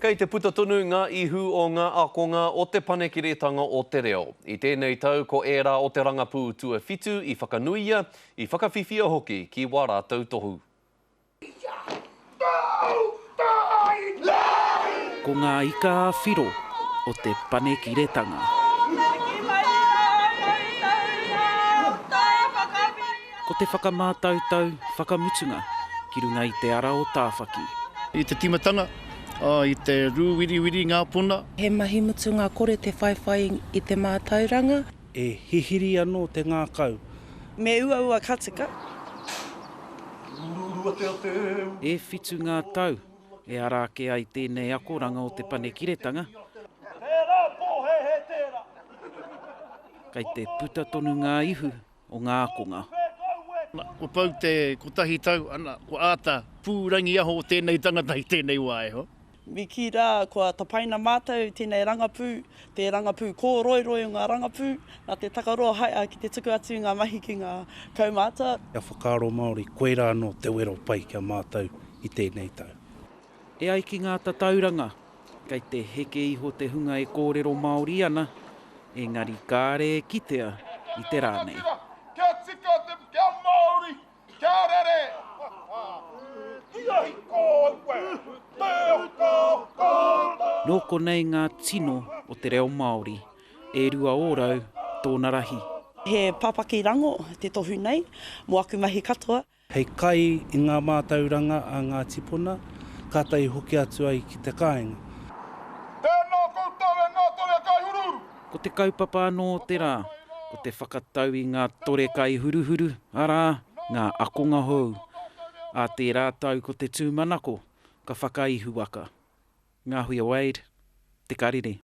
Kei te puta tonu ngā ihu o ngā ākonga o Te Panekiretanga o te Reo. I tēnei tau ko ērā o te rangapū tuawhitu i whakanuia, i whakawhiwhia hoki ki wā rātou tohu. Ko ngā ika ā-whiro o Te Panekiretanga. Ko te whakamātautau whakamutunga ki runga i te ara o Tāwhaki. I te tīmatanga, i te rūwiriwiri ngā puna. He mahi mutunga kore te whaiwhai i te mātauranga. E hihiri anō te ngākau. Me uaua ka tika. E whitu ngā tau e ara ake ai tēnei akoranga o Te Panekiretanga. Kei te puta tonu ngā ihu o ngā ākonga. Kua pau te kotahi tau, ana, kua āta pūrangiaho tēnei tangata i tēnei wā, e hoa. Me kī rā, kua tapaina mātou tēnei rangapū, te rangapū kōroiroi o ngā rangapū, nā te takaroa haea ki te tuku atu i ngā mahi ki ngā kaumātua. Kia whakaaro Māori, koirā anō te wero pai ki a mātou i tēnei tau. E ai ki ngā tatauranga, kei te heke iho te hunga e kōrero Māori ana, engari kāre e kitea i te rā nei. Kia tika te, kia Māori, kia rere! Nō konei ngā tino o te reo Māori, e 2% tōna rahi. He papaki rango te tohu nei mō aku mahi katoa. Hei kai i ngā mātauranga a ngā tipona, kātahi hoki atu ai ki te kāinga. Tēnā koutou e ngā tore kaihuruhuru. Ko te kaupapa anō o te rā, ko te whakatau i ngā tore kaihuruhuru, arā, ngā akonga hou. Ā tērā tau ko te tūmanako, ka whakaihuwaka. Ngāhuia Wade, Te Karere.